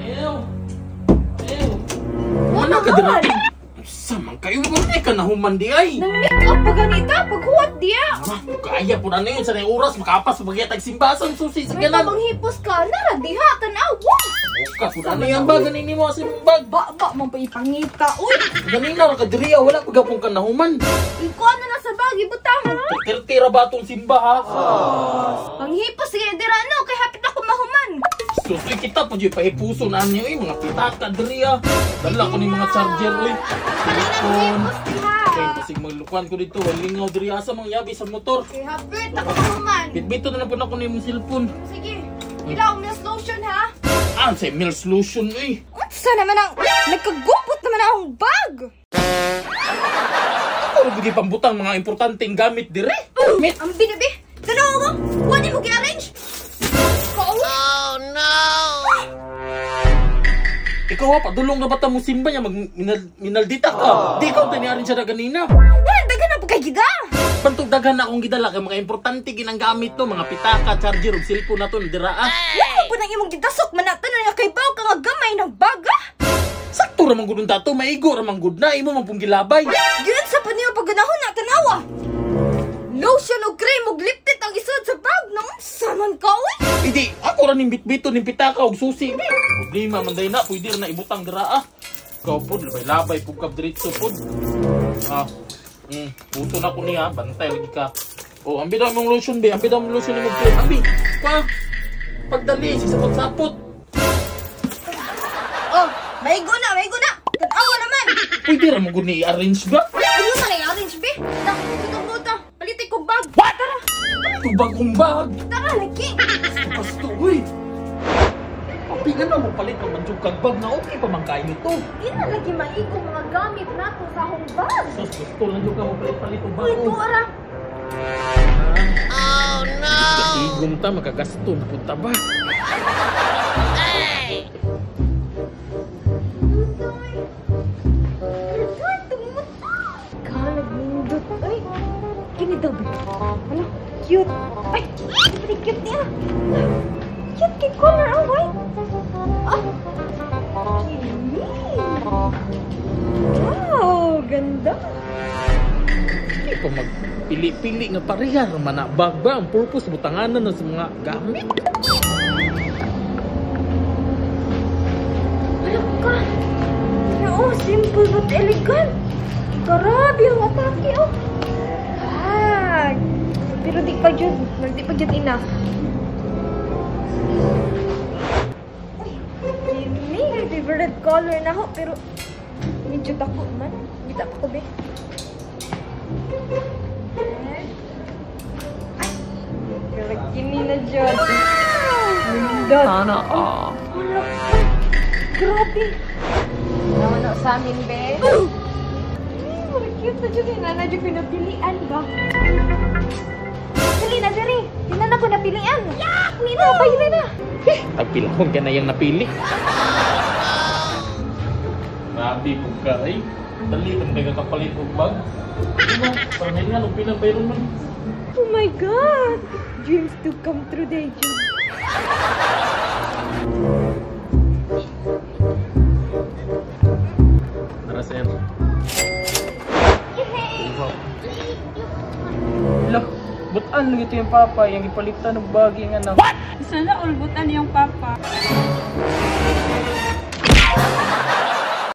Ew. Ew. Wala ka dira. Sa man kayo wala ka nahuman di ay. Nang make up pa ganita paghuwat diya. Ma, kaya po na yun sa oras makapas magyatag simbasan susi sa May ganan. tabang hipos ka nara diha tan-aw. Wow. Buka po na yan bag ganin nimo sa imong bag. Ba ba man pa ipangita. Uy, Ganina ra ka diri wala pagapon ka nahuman. ikuan na na sa bag ibutang. Tirtira ba atong simba ha? Panghipos sige dira no kay hapit ako mahuman. Susi kita po jud pahipuso na niyo eh, mga pitaka diri ah. Dala ko ni mga charger oy. Cellphone. Hipos diha. Kay basig maglukuan ko dito, walingaw diri asa mang yabi sa motor. Kay hapit ako mahuman. Bitbito na lang po na ko ni imong cellphone. Sige. Ilaw mo lotion ha. Ah, sa Mills lotion eh. Unsa naman ang nagkagupot naman akong bag. Ako ra pambutang mga importanteng gamit dire. Mit. Ang binabi. Tanaw mo. Wala mo gi-arrange. Oh no. Ikaw ha, padulong na bata mo simba niya, magminaldita ka. Di ikaw taniarin siya na ganina. Wala daghan na pagkay gida. Pantog daghan na akong gidala kay mga importante ginang gamit to, mga pitaka, charger ug cellphone na to dira ah. Wala po nang imong gidasok man na tanan nga kay baw ka nga gamay ng baga. Sakto ra man gud tato, maigo ra man gud na imo man pong gilabay. Yun sa paniyo pagganahon na tanawa. Lotion og cream og lip tint ang isod sa bag. Naunsa man ka oy? Idi, ako ra ning bitbito ning pitaka ug susi. Problema man day na, pwede ra na ibutang dira ah. Ikaw pod, labay-labay pug kab diretso pod. Ah. Puto na ko niya, bantay lagi ka. Oh, ambi daw imong lotion be, ambi daw imong lotion imong cream. Ambi, pa. Pagdali si sapot-sapot. Oh, maigo na, maigo na. Tanawa naman. Pwede ra mo gud ni i-arrange ba? Ayun man i-arrange be. Ta, tutong buta. Palitin ko bag. What? Tara. Tubag kong bag. Tara lagi. Pasto, uy. Papi nga na mo palit pa man jud kag bag na okay pa man kayo to. Di na lagi maigo mga gamit nato sa akong bag. Sus, gusto lang jud ka mo palit-palit og bag. Uy, tuara. Oh no. Igom ta makagasto na pud ta ba? Hey. Nindot. Ay, kini daw ba? Ano? Cute. Ay, pretty cute niya. Cute kay color, oh, white. Ah, kini. Wow, ganda. Hindi pa magpili-pili nga pareha man na bag ba ang purpose butanganan na sa mga gamit. Ano ka? Oo, simple but elegant. Grabe ang atake, oh. Ah, pero di pa jud, di pa jud enough. Uy, kini favorite color na ho, pero medyo dako man. Kita pa ko be. Ay, pero kini na jud. Nindot. Sana all. Ano? Grabe. Nauna sa amin, be. Cute na dyan eh. Nana dyan ko napilian ba? Dali na, dali. Di na ko napilian. Hindi na, pahila na. Tagpilahon ka na yung napili. Grabe po ka eh. Dali, kung kayo kakapalit og bag. Ano? Parang ngayon nga, pilang bayroon man. Oh my God! Dreams do come true, day, Jude. Tara, sir. Look, butan lagi ito yung papa, yung ipalitan ng bag yung anak. What? Sana all butan yung papa.